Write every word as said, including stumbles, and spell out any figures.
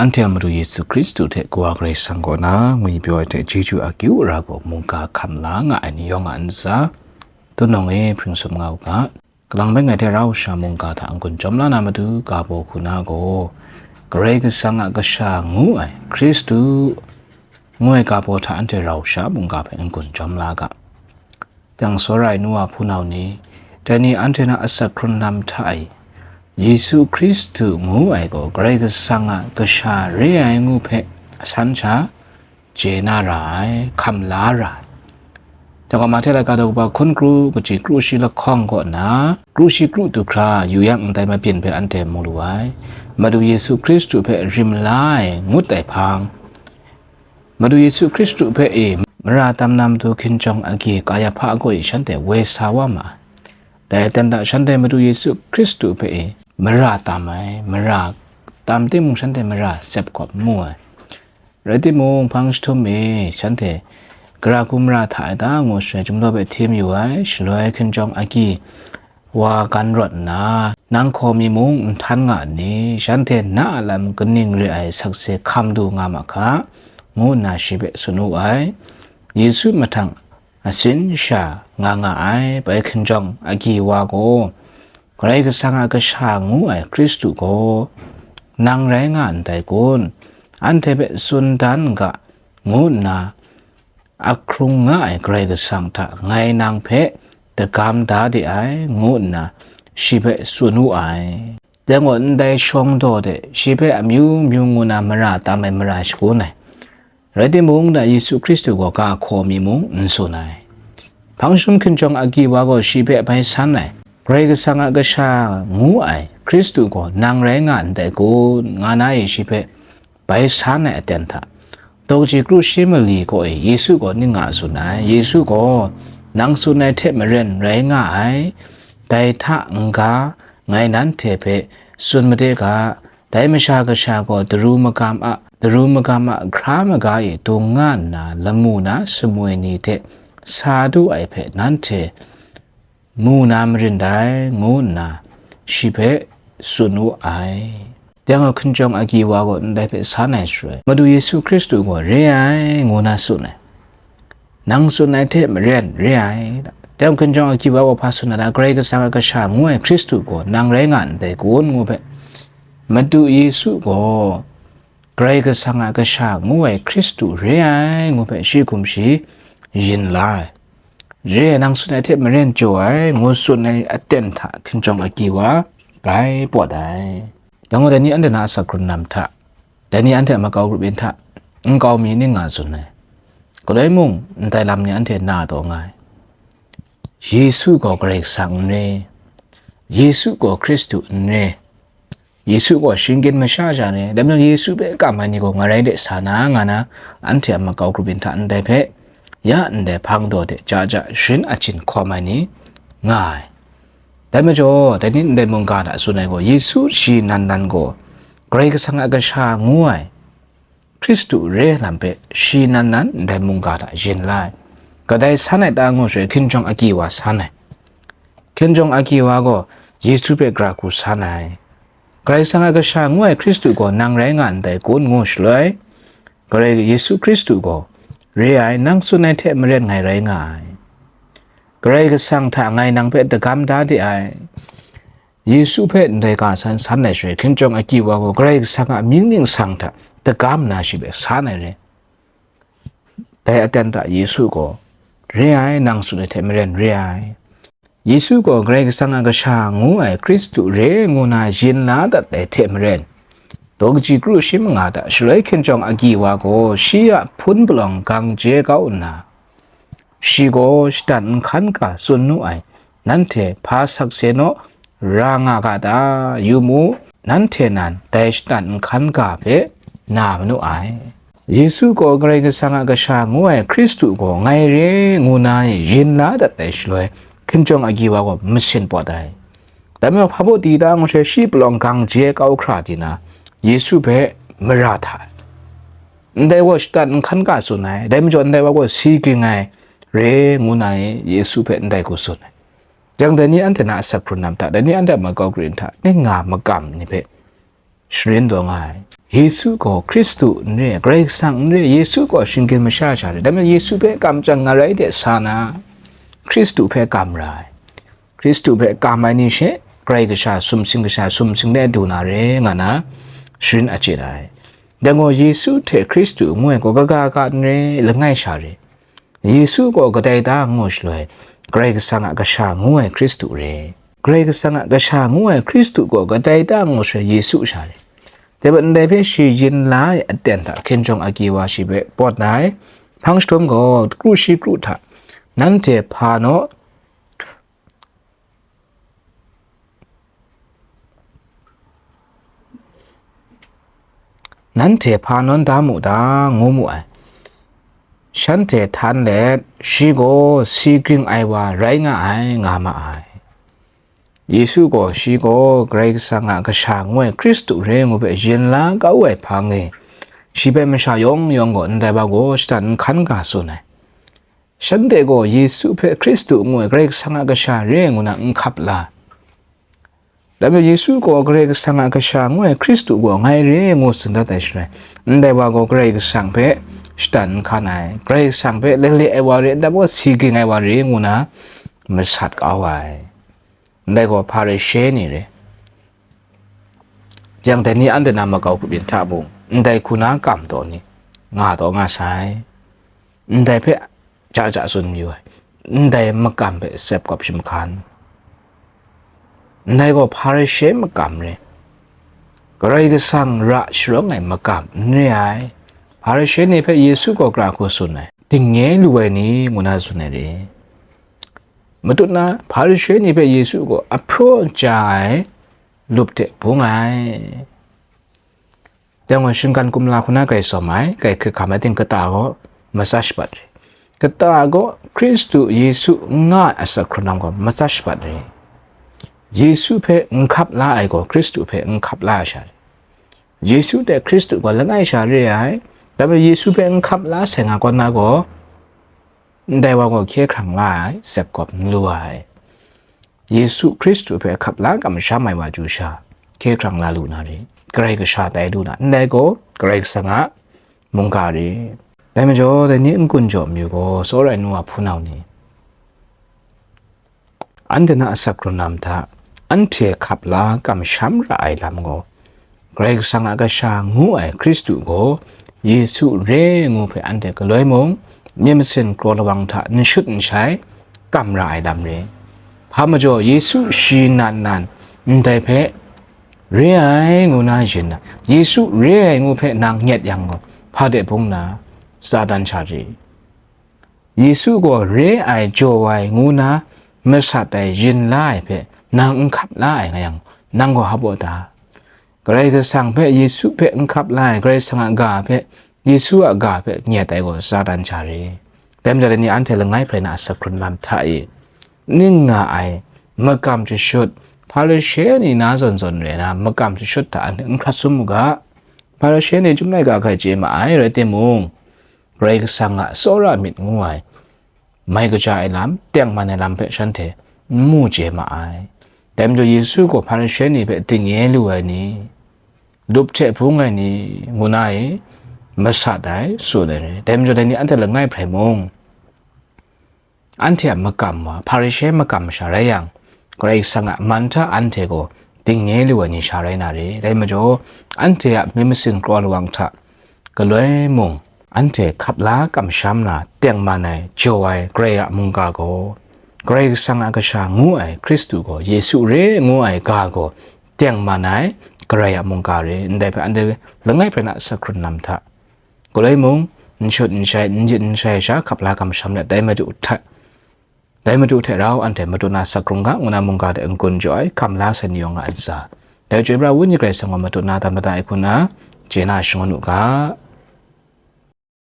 Anhte a Madu Yesu Hkristu hte Kawa Karai Kasang kaw na ngwipyaw ai hte chyeju akyu ara gaw mungga hkam la nga ai ni yawng a ntsa, tunawng e hpring sum nga u ga. Kalang bai ngai hte rau sha mungga hta n-gun chyawm la na matu ga baw hku na gaw, Karai Kasang a Kasha ngu ai Hkristu ngu ai ga baw hta anhte rau sha mungga hpe n-gun chyawm la ga. Dang tsawra ai nu wa hpunau ni, dai ni anhte na asak hkrun lam hta e, Yesu Hkristu ngu ai gaw Karai Kasang a Kasha re ai ngu hpe asan sha chye na ra ai, hkam la ra ai. Dai gaw, Mahte laika daw kaba hkun kru, kaji kru shi lahkawng kaw na, kru shi kru du hkra, yu yang ndai mabyin hpe anhte mu lu ai. Madu Yesu Hkristu hpe rim la ai ngut ai hpang, Madu Yesu Hkristu hpe e mara tam na matu hkinjawng agyi Kayahpa kaw e shanhte woi sa wa ma ai. Dai aten hta shanhte Madu Yesu Hkristu hpe e mara tam ai, mara tam timung shanhte mara sep kawp mu ai. Rai timung, hpang jahtum e shanhte gara hku mara hta ai ta ngu shaloi, chyum daw hpe htim yu ai, shaloi hkinjawng agyi wa gan rawt nna, nang hkaw mi mung n htan nga nni, shanhte na a lam kaning re ai sakse hkam du nga ma hka, ngu nna shi hpe tsun wu ai. Yesu mahtang asin sha nga nga ai, bai hkinjawng agyi wa gaw, Karai Kasang a Kasha ngu ai Hkristu gaw nang rai nga ndai kun? Anhte hpe tsun dan n ga, ngu nna ahkrung nga ai Karai Kasang hta ngai nang hpe dagam da de ai, ngu nna shi hpe tsun wu ai. Dai gaw ndai shawng daw de shi hpe amyu myu ngu na mara tam ai mara shagun ai. Rai timung, dai Yesu Hkristu gaw ga hkaw mi mung n tsun ai. Hpang jahtum hkinjawng agyi wa gaw shi hpe bai san ai. Karai Kasang a Kasha ngu ai Hkristu gaw nang rai nga ndai kun? Nga na e shi hpe bai san ai aten hta, daw kaji kru shi mali kaw e Yesu gaw ning nga tsun ai. Yesu gaw, nang tsun ai hte maren rai nga ai. Dai hta n-ga ngai nanhte hpe tsun made ga, dai Masha Kasha gaw daru magam a, daru magam a hkra maga e dung nga nna, lamu na sumwi ni hte sa du ai hpe nanhte mu na marin dai, ngu nna shi hpe tsun wu ai. Dai gaw hkinjawng agyi wa gaw ndai hpe san ai shaloi, Madu Yesu Hkristu gaw re ai, ngu na tsun ai. Nang tsun ai hte maren re ai. Dai gaw hkinjawng agyi wa gaw hpa tsun ai ta? Karai Kasang a Kasha ngu ai Hkristu gaw nang rai nga ndai kun, ngu hpe, Madu Yesu gaw Karai Kasang a Kasha ngu ai Hkristu re ai, ngu hpe shi hkum shi yin la ai. Re ai, nang tsun ai hte maren jaw ai, ngu tsun ai aten hta hkinjawng agyi wa bai pawt ai. Dai gaw, dai ni anhte na asak hkrun lam hta, dai ni anhte a makau grup yin hta, nkau mi ning nga tsun ai. Galoi mung, ndai lam ni anhte na taw nga ai. Yesu gaw Karai Kasang n re, Yesu gaw Hkristu n re, Yesu gaw shinggyim masha sha re, dai majaw Yesu hpe kam ai ni gaw ngarai de sa na nga na, anhte a makau grup yin hta ndai hpe ya ndai hpang daw de ja ja sharin achyin hkawm ai ni nga ai. Dai majaw, dai ni ndai mungga hta tsun ai gaw, Yesu shi nan nan gaw Karai Kasang a Kasha ngu ai Hkristu re ai lam hpe shi nan nan ndai mungga hta yin la ai. Kadai san ai ta ngu shaloi, hkinjawng agyi wa san ai. Hkinjawng agyi wa gaw Yesu hpe gara hku san ai. Karai Kasang a Kasha ngu ai Hkristu gaw nang rai nga ndai kun, ngu shaloi, Karai Yesu Hkristu gaw, re ai, nang tsun ai hte maren ngai rai nga ai. Karai Kasang hta ngai nang hpe dagam da de ai. Yesu hpe ndai ga san san ai shaloi, hkinjawng agyi wa gaw Karai Kasang a mying ningsang hta dagam nna shi hpe san ai re. Dai aten hta Yesu gaw, re ai, nang tsun ai hte maren re ai. Yesu gaw Karai Kasang a Kasha ngu ai Hkristu re ngu na yin la dat ai hte maren, daw kaji kru shi manga hta shaloi hkinjawng agyi wa gaw shi a hpun palawng gang je kau nna, shi gaw shatan nhkan ga tsun nu ai, nanhte hpa sakse naw ra nga ga ta? Yu mu, nanhte nan dai shatan nhkan ga hpe na manu ai. Yesu gaw Karai Kasang a Kasha ngu ai Hkristu gaw ngai re ngu na e yin la dat ai shaloi, hkinjawng agyi wa gaw masin pawt ai. Dai majaw, hpa baw di ta ngu shaloi, shi palawng gang je kau hkra di na, Yesu hpe mara hta ai. Ndai gaw shatan nhkan ga tsun ai, dai majaw ndai wa gaw si ging ai re ngu na e Yesu hpe ndai hku tsun ai. Yang dai ni anhte na asak hkrun lam hta, dai ni anhte a makau grup yin hta, ning nga makam ni hpe sharin taw nga ai. Yesu gaw Hkristu n re, Karai Kasang n re, Yesu gaw shinggyim masha sha re. Dai majaw Yesu hpe kam chyang nga rai de sa na, Hkristu hpe kam ra ai. Hkristu hpe kam ai ni she, Karai Kasha, sumsing kasha, sumsing de du na re, nga na, sharin achyi ai. Dai gaw Yesu hte Hkristu ngu ai gaw kaga ka n re, langai sha re. Yesu gaw kadai ta ngu shaloi, Karai Kasang a Kasha ngu ai Hkristu re. Karai Kasang a Kasha ngu ai Hkristu gaw kadai ta ngu shaloi, Yesu sha re. Dai majaw ndai hpe shi yin la ai aten hta hkinjawng agyi wa shi hpe pawt ai. Hpang jahtum gaw, kru shi kru hta, nanhte hpa naw, nanhte hpa nawn da mu ta, ngu mu ai. Shanhte htan let, shi gaw si ging ai wa rai nga ai, nga ma ai. Yesu gaw shi gaw Karai Kasang a Kasha ngu ai Hkristu re ngu hpe yin la kau ai hpang e, shi hpe masha yawng yawng gaw ndai wa gaw shatan n hkan ga tsun ai. Shanhte gaw Yesu hpe Hkristu ngu ai Karai Kasang a Kasha re ngu na n hkap la. Dai majaw Yesu gaw Karai Kasang a Kasha ngu ai Hkristu gaw ngai re ngu tsun dat ai shaloi, ndai wa gaw Karai Kasang hpe shatan n hkan ai, Karai Kasang hpe lale ai wa re, ndai wa gaw si ging ai wa re ngu na masat kau ai. Ndai gaw Hparishe ni re. Yang dai ni anhte na makau hku byin hta mung, ndai hku na kam taw ni, nga taw nga sai. Ndai hpe ja ja tsun mayu ai. Ndai makam hpe sep kawp shamahkan. Ndai gaw Hparishe makam re. Karai Kasang ra sharawng ai makam n re ai. Hparishe ni hpe Yesu gaw gara hku tsun ai. Dingnye lu ai ni ngu na tsun ai re. Matut na Hparishe ni hpe Yesu gaw ahpraw n chya ai, lup hte bung ai. Dai gaw shinggan kumla hku na grai sawm ai, grai hkrit hkam ai ting kata gaw matsat shabat re. Kata gaw Hkristu Yesu n nga ai asak hkrun lam gaw matsat shabat re. Yesu hpe n hkap la ai gaw Hkristu hpe n hkap la ai sha re. Yesu hte Hkristu gaw langai sha re ai. Dai majaw Yesu hpe n hkap la sai nga kaw na gaw, ndai wa gaw hkye hkrang la ai, sep kawp n lu ai. Yesu Hkristu hpe hkap la kamsham ai wa chyu sha, hkye hkrang la lu na re, Karai Kasha tai lu na, ndai gaw Karai Kasang a mungga re. Dai majaw, dai ni n-gun jaw mayu gaw, tsawra ai nu wa hpunau ni, anhte na asak hkrun lam hta, anhte hkap la kamsham ra ai lam gaw, Karai Kasang a Kasha ngu ai Hkristu gaw Yesu re ngu hpe anhte galoi mung, myit masin kraw lawang hta n shut n shai, kam ra ai lam re. Hpa majaw Yesu shi nan nan ndai hpe re ai ngu na yin na, Yesu re ai ngu hpe nang nyet yang gaw, hpa de bung na, Satan sha re. Yesu gaw re ai, jaw ai ngu na masat ai, yin la ai hpe nang n hkap la ai nga yang, nang gaw hpa baw ta? Karai Kasang hpe, Yesu hpe n hkap la ai, Karai Kasang a ga hpe, Yesu a ga hpe nyet ai gaw Satan sha re. Dai majaw, dai ni anhte langai hprai na asak hkrun lam hta e ning nga ai makam jashut, Hparishe ni na zawn zawn re na makam jashut hta anhte n hkrat sum u ga. Hparishe ni Chyum laika hkai chye ma ai, rai timung, Karai Kasang a tsawra myit ngu ai, mai kaja ai lam, tengman ai lam hpe shanhte n mu chye ma ai. Dai majaw Yesu gaw Hparishe ni hpe dingnye lu ai ni, lup hte bung ai ni, ngu na e masat ai, tsun ai re. Dai majaw dai ni anhte langai hprai mung, anhte a makam wa, Hparishe makam masha rai yang, Karai Kasang a man hta anhte gaw dingnye lu ai ni sha rai na re. Dai majaw, anhte a myit masin kraw lawang hta galoi mung, anhte hkap la kamsham na tengman ai, jaw ai Karai a mungga gaw, Karai Kasang a Kasha ngu ai Hkristu gaw, Yesu re ngu ai ga gaw, tengman ai Karai a mungga re. Ndai hpe anhte langai hprai na asak hkrun lam hta galoi mung, n shut n shai, n yit n shai sha hkap la kamsham let, dai Madu hta, dai Madu hte rau anhte Madu na asak hkrung ga ngu na mungga hte n-gun jaw ai, hkam la sai ni yawng nga ai ntsa, dai Chyoi Pra Wenyi Karai Kasang gaw Madu na dan madat ai hku nna, chye na shangun u ga.